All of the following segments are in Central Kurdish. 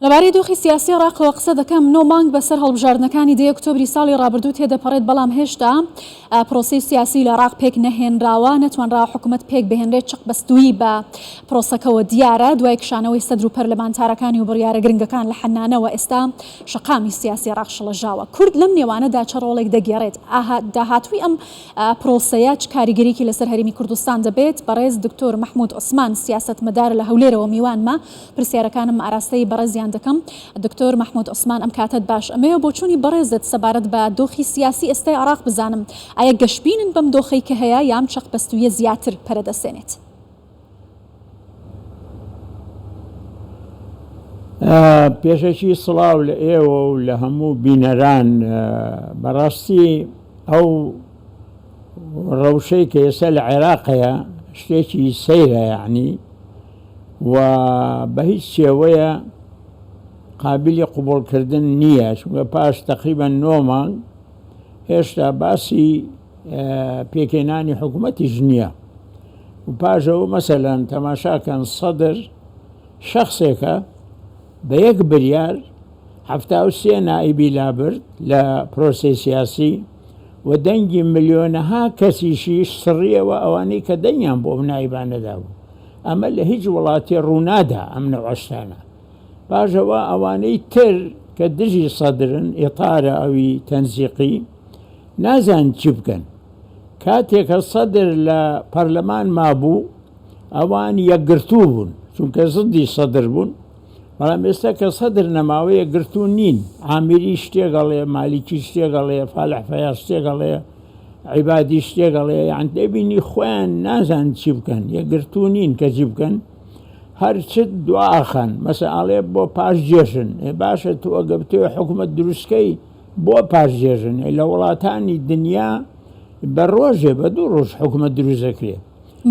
لەبارەی دۆخی سیاسی عێراقەوە قسە دەکەم، نۆ مانگ بەسەر هەڵبژاردنەکانی دەی ئۆکتۆبری ساڵی ڕابردوو تێدەپەڕێت، بەڵام هێشتا پرۆسەی سیاسی لە عێراق پێک نەهێنراوە، نەتوانراوە حکومەت پێک بهێنرێت، چەق بەستوویی بە پرۆسەکەوە دیارە، دوای کشانەوەی سەدر و پەرلەمانتارەکانی و بڕیارە گرنگەکان لە حەنانەوە ئێستا شەقامی سیاسی عێراق شڵەژاوە. کورد لەم نێوانەدا چ ڕۆڵێک دەگێڕێت؟ داهاتووی ئەم پرۆسەیە چ کاریگەریی لەسەر هەرێمی کوردستان دەبێت؟ بەڕێز دکتۆر مەحمود عوسمان سیاسەتمەدار لە هەولێرەوە میوانمە، پرسیارەکانم ئاراستەی بەڕێزیان دەکەم. دکتۆر مەحمود عوسمان ئەم کاتەت باش. ئەمەوێ بۆچوونی بەڕێزت سەبارەت بە دۆخی سیاسی ئێستای عێراق بزانم. ئایا گەشبینن بەم دۆخەی کە هەیە یان چەقبەستوویە زیاتر پەرە دەسێنێت؟ پێشەکی سڵاو لە ئێوە و لە هەموو بینەران. بەڕاستی ئەو ڕەوشەی کە ئێستا لە عێراق هەیە شتێکی سەیرە یەعنی و بە هیچ شێوەیە قابلی قبوڵکردن نییە چونکە پاش تقریبا نۆ مانگ هێشتا باسی پێکهێنانی حکوومەتیش نییە و پاشەوە مەسەلەن تەماشاکەن سەدر شخصێکە بە یەک بریار 73 نائیبی لابرد لە پرۆسەی سیاسی و دەنگی ملیۆنەها کەسیشی سڕیەوە ئەوانەی کە دەنگیان بۆ ئەو نائیبانە دابوو. ئەمە لە هیچ وڵاتێ ڕوونادا ئەم نەوعە شتانە. پاش ئەوە ئەوانەی تر کە دژی سەدرن، ئیتارە ئەوی تەنسیقی، نازانن چی بکەن. کاتێ کە سەدر لە پەرلەمان مابوو ئەوان یەکگرتوو بوون، چونکە زدی سەدر بوون. بەڵام ئێستا کە سەدر نەماوە یەکگرتوو نین. عامیری شتێک ئەڵێ، مالیکی شتێک ئەڵێ، فالح فەیاز شتێک ئەڵێ، عیبادی شتێک ئەڵێ، یان دەبینی خۆیان نازانن چی بکەن، یەکگرتوو نین کە چی بکەن. هەر چت دوا ئەخەن. مەسەلەن ئەڵێ بۆ پاش جێژن. ئێ باشە تۆ ئەگە بتەوێ حکومەت دروستکەی بۆ پاش جێژن؟ ئێ لە وڵاتانی دنیا بە ڕۆژێ بە دوو ڕۆژ حکومەت دروست دەکرێ.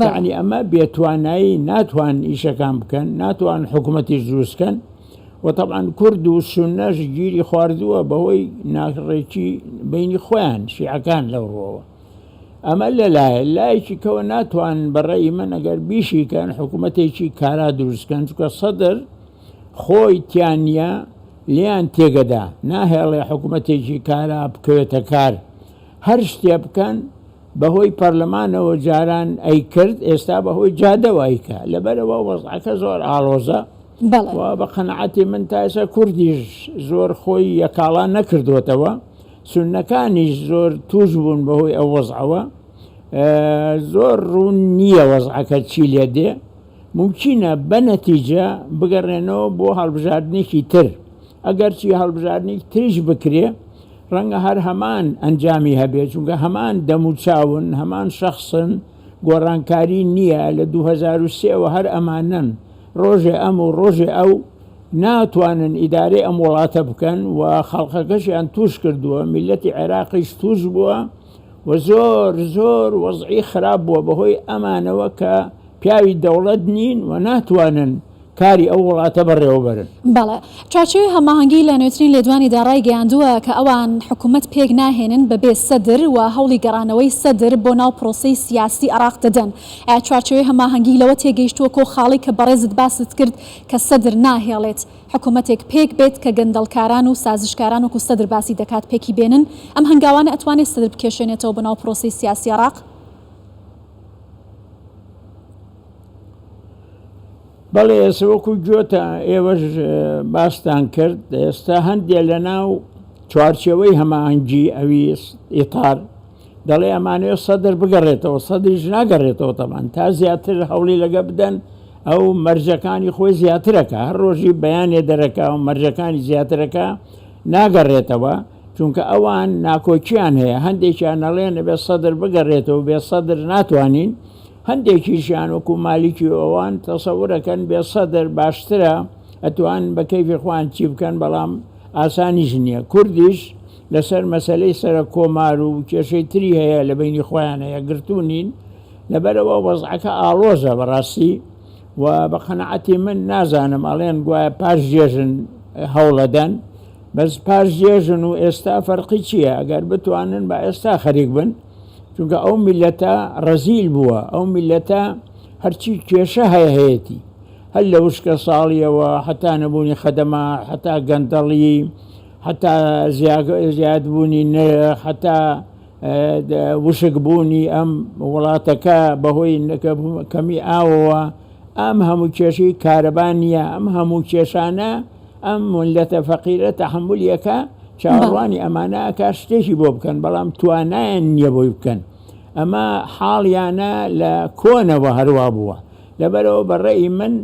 یەعنی ئەمە بێتوانایی ناتوان ئیشەکان بکەن ناتوان حکوومەتیش دروستکەن و طبعا کورد و سونەش گیری خواردووە بەهۆی ناڕێکی بینی خۆیان شیعەکان لەو ڕووەوە ئەمە لەلایە لایەکی کەوە ناتوان بەڕێی من ئەگەر بیشیکەن حکوومەتێکی کارا دروستکەن چونکە سەدر خۆی تیانە لیان تێگەدا ناهێڵێ حکوومەتێکی کارا بکەوێتە کار هەر شتێ بکەن بەهۆی پەرلەمانەوە جاران ئەیکرد ئێستا بەهۆی جادەوە ئەیکا لەبەرئەوە وەزعەکە زۆر ئاڵۆزە بەڵێ. و بە قەناعەتی من تا ئێستا کوردیش زۆر خۆی یەکاڵا نەکردۆتەوە سوننەکانیش زۆر توش بوون بەهۆی ئەو وەزعەوە زۆر ڕوون نییە وەزعەکە چی لێ دێ مومکینە بە نەتیجە بگەڕێنەوە بۆ هەڵبژاردنێکی تر ئەگەرچی هەڵبژاردنێکی تریش بکرێ ڕەنگە هەر هەمان ئەنجامی هەبێ چونکە هەمان دەموچاون هەمان شەخسن گۆڕانکاری نییە لە 2003 وە هەر ئەمانەن ڕۆژێ ئەم و ڕۆژێ ئەو ناتوانن ئیدارەی ئەم وڵاتە بکەن و خەڵکەکەشیان توش کردووە میلەتی عێراقیش توش بووە و زۆر زۆر وەزعی خراپ بووە بەهۆی ئەمانەوە کە پیاوی دەوڵەت نین و ناتوانن کاری ئەو وڵاتە بەڕێوەبەرن. بەڵێ. چوارچێوەی هەماهەنگی لە نوێترین لێدوانیدا ڕایگەیاندووە کە ئەوان حکومەت پێک ناهێنن بەبێ سەدر و هەوڵی گەڕانەوەی سەدر بۆ ناو پرۆسەی سیاسی عێراق دەدەن. ئایا چوارچێوەی هەماهەنگی لەوە تێگەیشتووە کۆ خاڵەی کە بەڕێزت باست کرد کە سەدر ناهێڵێت حکومەتێک پێک بێت کە گەندەڵکاران و سازشکاران وەکو سەدر باسی دەکات پێکی بێنن؟ ئەم هەنگاوانە ئەتوانێت سەدر بکێشێنێتەوە بۆ ناو پرۆسەی سیاسی عێراق؟ بەڵێ ئێستا وەکو گوێتە ئێوەش باستان کرد ئێستا هەندێ لە ناو چوارچێوەی هەماهەنگی ئەوی ئیتار دەڵێ ئەمانەوێ سەدر بگەڕێتەوە سەدریش ناگەڕێتەوە تەمان تا زیاتر هەوڵی لەگە بدەن ئەو مەرجەکانی خۆی زیاترەکە هەر ڕۆژی بەیانێ دەرەکە و مەرجەکانی زیاترەکە ناگەڕێتەوە چونکە ئەوان ناکۆکیان هەیە هەندێکیان ئەڵێن ئەبێ سەدر بگەڕێتەوە بێ سەدر ناتوانین هەندێکیشیان وەکو مالیکی و ئەوان تەسەورەکەن بێ سەدر باشترە ئەتوان بە کەیفی خۆیان چی بکەن بەڵام ئاسانیش نییە کوردیش لەسەر مەسەلەی سەرەک کۆمار و کێشەی تری هەیە لە بەینی خۆیان هەیە گرتوو نین لەبەرئەوە وەزعەکە ئاڵۆزە بەڕاستی و بە قەناعەتی من نازانم ئەڵێن گوایە پاش جێژن هەوڵەدەن بەس پاش جێژن و ئێستا فەرقی چییە ئەگەر بتوانن بە ئێستا خەریک بن چونکە ئەو میلەتە ڕەزیل بووە ئەو میلەتە هەرچی کێشە هەیە هەیەتی. هەر لە وشکە ساڵیەوە هەتا نەبوونی خەدەمات هەتا گەندەڵی هەتا زیادبوونی نرخ هەتا وشک بوونی ئەم وڵاتەکە بەهۆی کەمی ئاوەوە ئەم هەموو کێشەی کارەبا نییە ئەم هەموو کێشانە ئەم ملەتە فەقیرە تەحملیەکە چاوەڕوانی ئەمانە ئەکا شتێکی بۆ بکەن بەڵام توانایان نییە بۆی بکەن ئەمە حاڵیانە لە کۆنەوە هەروا بووە لەبەرئەوە بە ڕەئی من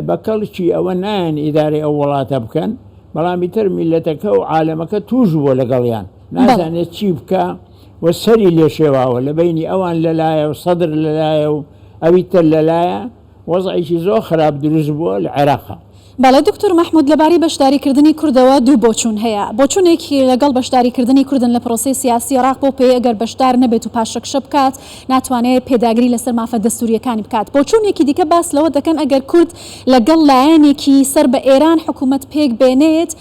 بە کەڵکی ئەوە نایەن ئیدارەی ئەو وڵاتە بکەن، بەڵام ئیتر میللەتەکە و عالەمەکە تووش بووە لەگەڵیان، نازانێت چی بکا و سەری لێ شێواوە، لە بەینی ئەوان لەلایە و سەدر لەلایە و ئەوی تر لەلایە، وەزعێکی زۆر خراپ دروست بووە لە عێراقا. بەڵێ دکتۆر مەحمود لەبارەی بەشداریکردنی کوردەوە دوو بۆچوون هەیە، بۆچوونێک لەگەڵ بەشداریکردنی کوردن لە پرۆسەی سیاسی عێراق بەو پێیەی ئەگەر بەشدار نەبێت و پاشەکشە بکات ناتوانێت پێداگری لەسەر مافە دەستوورییەکانی بکات، بۆچوونێکی دیکە باس لەوە دەکەن ئەگەر کورد لەگەڵ لایەنێکی سەر بە ئێران حکوومەت پێک بێنێت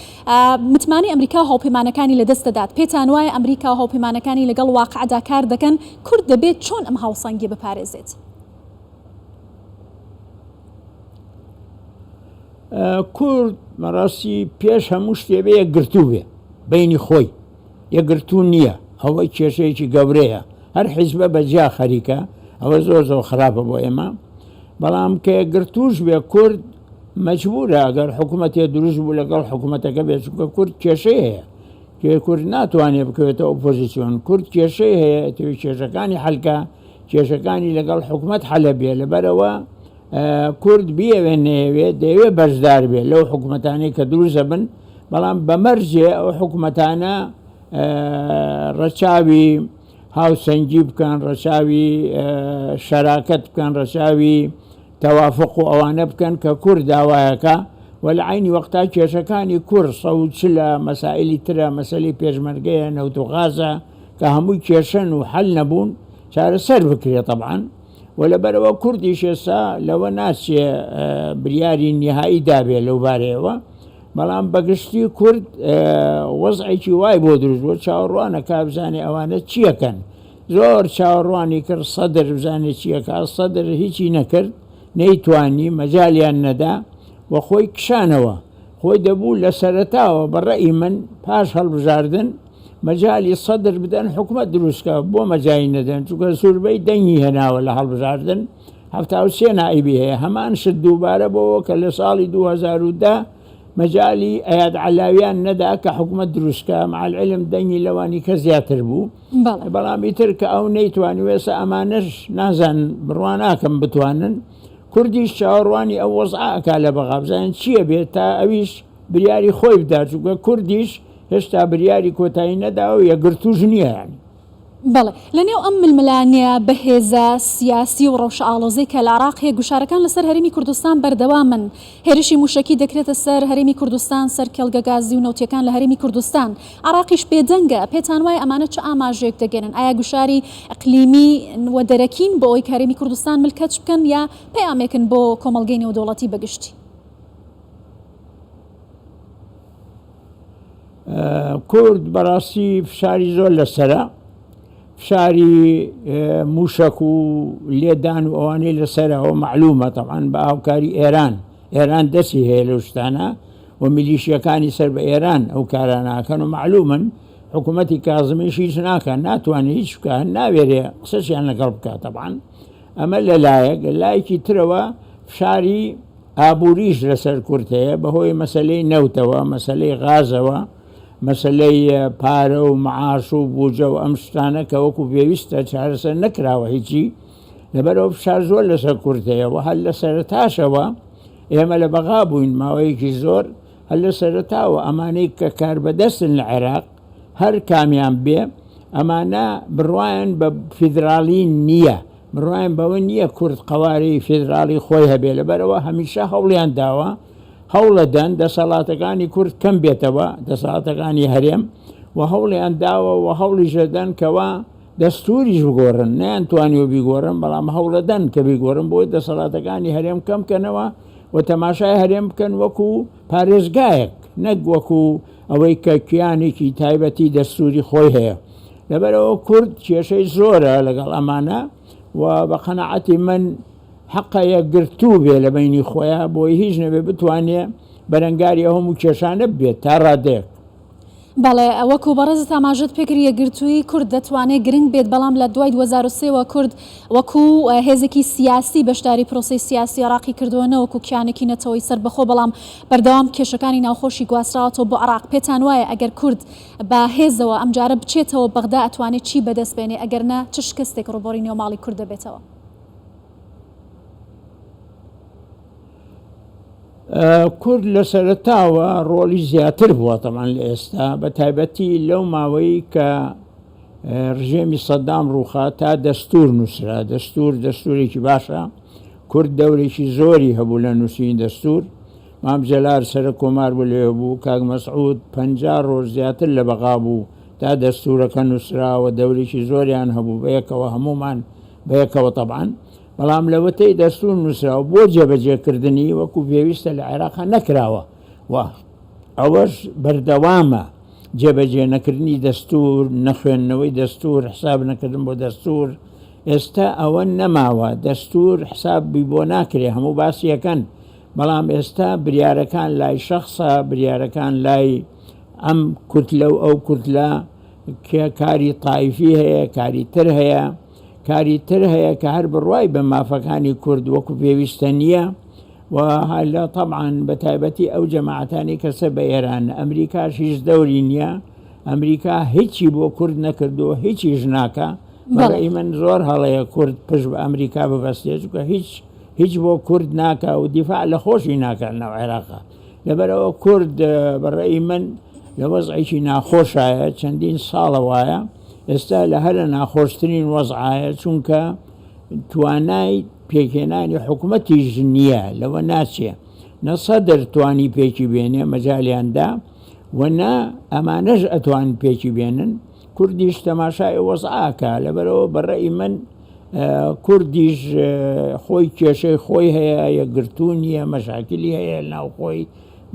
متمانەی ئەمریکا و هاوپەیمانەکانی لەدەست دەدات، پێتان وایە ئەمریکا و هاوپەیمانەکانی لەگەڵ واقعدا کار دەکەن، کورد دەبێت چۆن ئەم هاوسەنگیە بپارێزێت؟ کورد بەڕاستی پێش هەموو شتێ بێ یەکگرتوو بێ بینی خۆی یەکگرتوو نییە ئەوە کێشەیەکی گەورەیە هەر حیزبە بە جیا خەریکە ئەوە زۆر زۆر خراپە بۆ ئێمە بەڵام کە یەکگرتووش بێ کورد مەجبورە ئەگەر حکوومەتێ دروست بوو لەگەڵ حکوومەتەکە بێت چونکە کورد کێشەی هەیە کێ کورد ناتوانێت بکەوێتە ئۆپۆزیسیۆن کورد کێشەی هەیە توی کێشەکانی حەلکە کێشەکانی لەگەڵ حکومەت حەلە بێ لەبەرەوە کورد بیەوێ نەیەوێ دەیەوێ بەشدار بێ لەو حکومەتانەی کە دروست دەبن بەڵام بە مەرجێ ئەو حکومەتانە ڕەچاوی هاوسەنگی بکەن ڕەچاوی شەراکەت بکەن ڕەچاوی تەوافق و ئەوانە بکەن کە کورد داوایەکە و لە عینی وەختا کێشەکانی کورد سەوچلە مەسائلی ترە مەسەلی پێشمەرگەیە نەوت و غازە کە هەمووی کێشەن و حەل نەبوون چارەسەر بکرێ تەبعەن و لەبەرئەوە کوردیش ئێستا لەوە ناچێ بریاری نیهایی دابێ لەو بارەیەوە بەڵام بەگشتی کورد وەزعێکی وای بۆ دروست بووە چاوەڕوانە کا بزانێ ئەوانە چیەکەن زۆر چاوەڕوانی کرد سەدر بزانێ چیەکە سەدر هیچی نەکرد نەیتوانی مەجالیان نەدا و خۆی کشانەوە خۆی دەبوو لە سەرەتاوە بە ڕەئی من پاش هەڵبژاردن مەجالی سەدر بدەن حکومەت دروست کا بۆ مەجای نەدەن چونکە زوربەی دەنگی هێناوە لە هەڵبژاردن 73 نائیبی هەیە هەمان شت دووبارە بۆەوە کە لە ساڵی 2010 مەجالی ئەیاد عەلاویان نەدا کە حکومەت دروست کا مع العلم دەنگی لەوانی کە زیاتر بوو بەڵام ئیتر کە ئەو نەیتوانی وێسە ئەمانەش نازان بڕوا ناکەم بتوانن کوردیش چاوەڕوانی ئەو وەزعە ئەکا لە بەغا بزانن چییە بێت تا ئەویش بریاری خۆی بدا چونکە کوردیش هێشتا بریاری کۆتایی نەداوە و یەکگرتووش نییە یانی. بەڵێ، لە نێو ئەم ململانێ بەهێزە سیاسی و ڕەوشە ئاڵۆزەی کە لە عێراق هەیە، گوشارەکان لەسەر هەرێمی کوردستان بەردەوامن. هێرشی مووشەکی دەکرێتە سەر هەرێمی کوردستان، سەر کێڵگە گازی و نەوتییەکان لە هەرێمی کوردستان. عێراقیش بێدەنگە. پێتان وایە ئەمانە چ ئاماژەیەک دەگەیەنن؟ ئایا گوشاری ئیقلیمی و دەرەکین بۆ ئەوەی کە هەرێمی کوردستان ملکەچ بکەن یا پەیامێکن بۆ کۆمەڵگەی نێودەوڵەتی بە گشتی؟ کورد بەڕاستی فشاری زۆر لەسرە فشاری موشک و لێدان و ئەوانەی لەسەرەوە معلومە تەعاان بە هاوکاری ئێران ئێران دەستی هەیە لەو شتانە و میلیشیەکانی سەر بە ئێران ئەو کاراناکەن و معلومن حکوومەتی کازمیش هیچ ناکەن ناتوانێت هیچ بکە ناوێرێ قسەشیان لەگەڵ بکات تەبان ئەمە لەلایەک لایەکی ترەوە فشاری ئابووریش لەسەر کورد هەیە بەهۆی مەسەلەی نەوتەوە، مەسەلەی غازەوە، مەسەلەی پارە و معاش و بوجە و ئەم شتانە کە وەکو پێویستە چارەسەر نەکراوە هیچی، لەبەرئەوە فشار زۆر لەسەر کورد هەیە و هەر لە سەرەتاشەوە ئێمە لە بەغا بووین ماوەیەکی زۆر هەر لە سەرەتاوە ئەمانەی کە کاربەدەستن لە عێراق هەر کامیان بێ ئەمانە بڕوایان بە فیدراڵی نییە. بڕوایان بەوە نییە کورد قەوارەی فیدراڵی خۆی هەبێ، لەبەرئەوە هەمیشە هەوڵیان داوە، هەوڵەدەن دەسەڵاتەکانی کورد کەم بێتەوە، دەسەڵاتەکانی هەرێم، و هەوڵیان داوە و هەوڵیش دەدەن کەوا دەستووریش بگۆڕن، نەیانتوانیوە بیگۆڕن، بەڵام هەوڵەدەن کە بیگۆڕن بۆی دەسەڵاتەکانی هەرێم کەم کەنەوە و تەماشای هەرێم بکەن وەکو پارێزگایەک نەک وەکو ئەوەی کە کیانێکی تایبەتی دەستووری خۆی هەیە. لەبەرئەوە کورد کێشەی زۆرە لەگەڵ ئەمانە و بە قەناعەتی من حەقە یەکگرتوو بێ لە بەینی خۆیا بۆی هیچ نەبێ بتوانێ بەرەنگاری ئەو هەموو کێشانە ببێت تا ڕادەیەک. بەڵێ وەکو بەڕێزت ئاماژەت پێکرد یەکگرتوویی کورد دەتوانێت گرنگ بێت بەڵام لە دوای 2003 وە کورد وەکو هێزێکی سیاسی بەشداری پرۆسەی سیاسی عێراقی کردووە نەوەکو کیانێکی نەتەوەی سەربەخۆ بەڵام بەردەوام کێشەکانی ناوخۆشی گواستراوەتەوە بۆ عێراق پێتان وایە ئەگەر کورد بە هێزەوە ئەمجارە بچێتەوە بەغدا ئەتوانێت چی بەدەست بێنێ ئەگەر نا چ شکستێک ڕووبەڕووی نێوماڵی کورد دەبێتەوە؟ کورد لە سەرەتاوە ڕۆڵی زیاتر بووە تەمان لە ئێستا بە تایبەتی لەو ماوەی کە ڕژێمی سەدام ڕووخا تا دەستور نووسرا دەستور دەستورێکی باشە کورد دەورێکی زۆری هەبوو لە نووسینی دەستور مام جەلال سەرەک کۆمار بوو لەوێ بوو کاک مەسعود 50 ڕۆژ زیاتر لە بەغا بوو تا دەستورەکە نووسراوە دەورێکی زۆریان هەبوو بەیەکەوە هەمومان بەیەکەوە تەبعەن بەڵام لەوەتەی دەستور نووسراوە بۆ جێبەجێکردنی وەکو پێویستە لە عێراقا نەکراوە و ئەوەش بەردەوامە جێبەجێ نەکردنی دەستور نەخوێندنەوەی دەستور حساب نەکردن بۆ دەستور ئێستا ئەوە نەماوە دەستور حسابی بۆ ناکرێ هەموو باسیەکەن بەڵام ئێستا بریارەکان لای شەخسە بریارەکان لای ئەم کوتلە و ئەو کوتلە کێ کاری تایفی هەیە کاری تر هەیە کاری تر هەیە کە هەر بڕوای بە مافەکانی کورد وەکو پێویستە نییە و لە تەبعەن بە تایبەتی ئەو جەماعەتانی کە سەر بە ئێران ئەمریکاش هیچ دەوری نییە ئەمریکا هیچی بۆ کورد نەکردووە هیچیش ناکا بە ڕەئی من زۆر هەڵەیە کورد پشت بە ئەمریکا ببەستێت چونکە هیچ هیچ بۆ کورد ناکا و دیفاع لە خۆشی ناکا لەناو عێراقا لەبەرئەوە کورد بە ڕەئی من لە وەزعێکی ناخۆشایە چەندین ساڵە وایە ئێستا لە هەرە ناخۆشترین وەزعایە چونکە توانای پێکهێنانی حکومەتیش نییە لەوە ناچێ نە سەدر توانی پێکی بێنێ مەجالیان دا و نە ئەمانەش ئەتوان پێکی بێنن کوردیش تەماشای وەزعە ئەکا لەبەرئەوە بە ڕەئی من کوردیش خۆی کێشەی خۆی هەیە یەکگرتوو نییە مەشاکلی هەیە ناو خۆی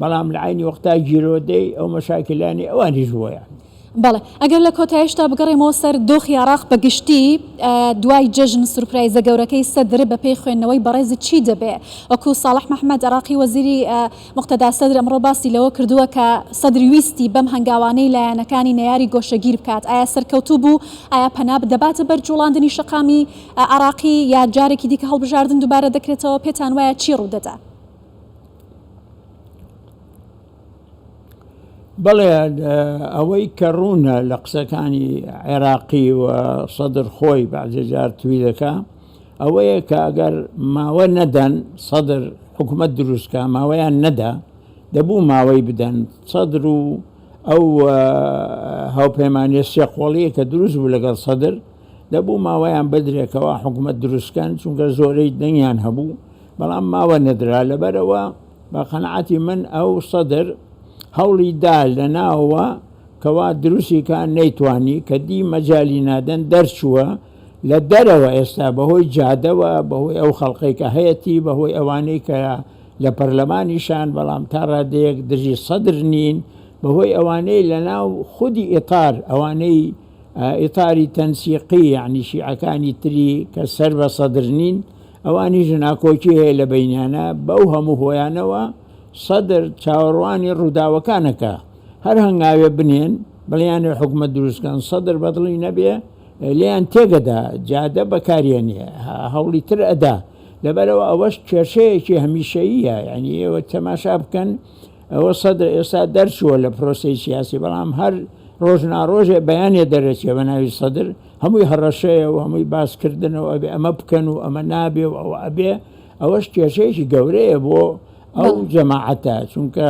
بەڵام لە عەینی وەختا گیرۆدەی ئەو مەشاکلانی ئەوانیش بووە یانی. بەڵێ ئەگەر لە کۆتایشدا بگەڕێمەوە سەر دۆخی عێراق بە گشتی دوای جەژن سورپرایزە گەورەکەی سەدر بە پێی خوێندنەوەی بەڕێزت چی دەبێ؟ وەکو ساڵح محمد عێراقی وەزیری موقتەدا سەدر ئەمڕۆ باسی لەوە کردووە کە سەدر ویستی بەم هەنگاوانەی لایەنەکانی نەیاری گۆشەگیر بکات، ئایا سەرکەوتوو بوو؟ ئایا پەنا دەباتە بەر جوڵاندنی شەقامی عێراقی یا جارێکی دیکە هەڵبژاردن دووبارە دەکرێتەوە؟ پێتان وایە چی ڕوودەدا؟ بەڵێ ئەوەی کە ڕوونە لە قسەکانی عێراقی و سەدر خۆی بەعزێ جار توی دەکا ئەوەیە کە ئەگەر ماوە نەدەن سەدر حکوومەت دروستکە ماوەیان نەدا دەبوو ماوەی بدەن سەدر و ئەو هاوپەیمانیە سێقۆڵیە کە دروست بوو لەگەڵ سەدر دەبوو ماوەیان بدرێکەوە حکوومەت دروستکەن چونکە زۆرەی دەنگیان هەبوو بەڵام ماوە نەدرا لەبەرەوە بە قەناعەتی من ئەو سەدر هەوڵی دا لە ناوەوە کەوا دروستی کا نەیتوانی کە دی مەجالی نادەن دەرچووە لە دەرەوە ئێستا بەهۆی جادەوە بەهۆی ئەو خەڵقەی کە هەیەتی بەهۆی ئەوانەی کە لە پەرلەمانیشان بەڵام تا ڕادەیەک دژی سەدر نین بەهۆی ئەوانەی لە ناو خودی ئیتار ئەوانەی ئیتاری تەنسیقی یەعنی شیعەکانی تری کە سەر بە سەدر نین ئەوانیش ناکۆکی هەیە لە بەینیانا، بەو هەموو هۆیانەوە سەدر چاوەڕوانی ڕووداوەکانەکا، هەر هەنگاوێ بنێن بڵیانێ حکومەت دروست کەن سەدر بەدڵی نەبێ لێیان تێگەدا، جادە بەکاریەنێ هەوڵی تر ئەدا، لەبەرئەوە ئەوەش کێشەیەکی هەمیشەییە، یانی ئێوە تەماشا بکەن ئەوە سەدر ئێستا دەرچووە لە پرۆسەی سیاسی بەڵام هەر ڕۆژ ناڕۆژێ بەیانێ دەرەچێ بە ناوی سەدر هەمووی هەڕەشەیە و هەمووی باسکردنە و ئەبێ ئەمە بکەن و ئەمە نابێ و ئەوە ئەبێ ئەوەش کێشەیەکی گەورەیە بۆ ئەو جەماعەتە چونکە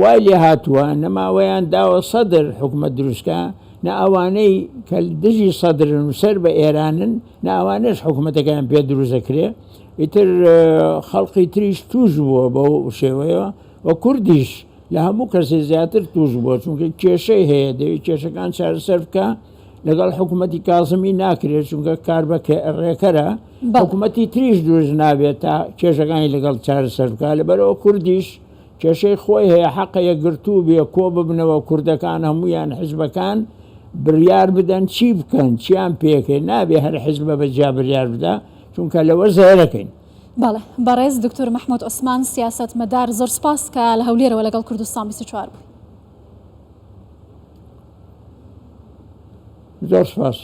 وای لێ هاتووە نەماوەیان داوە سەدر حکومەت دروستکە نە ئەوانەی کە دژی سەدرن و سەر بە ئێرانن نە ئەوانەش حکومەتەکەیان پێ دروست دەکرێ ئیتر خەڵقی تریش توش بووە بەو شێوەیە و کوردیش لە هەموو کەسێ زیاتر توش بووە چونکە کێشەی هەیە دەوێت کێشەکان چارەسەر بکە لەگەڵ حکوومەتی کازمی ناکرێت چونکە کار بە ڕێکەرە حکوومەتی تریش دروست نابێت تا کێشەکانی لەگەڵ چارەسەر بکە لەبەرەوە کوردیش کێشەی خۆی هەیە حەقە یەکگرتوو بێ کۆ ببنەوە کوردەکان هەمویان حزبەکان بریار بدەن چی بکەن چیان پێکێ نابێ هەر حزبە بە جیا بریار بدە چونکە لەوە زەرەکەین. بەڵێ بەڕێز دکتۆر مەحمود عوسمان سیاسەتمەدار زۆر سپاس کە لە هەولێرەوە لەگەڵ کوردستان 24 بووی. زۆر سپاس.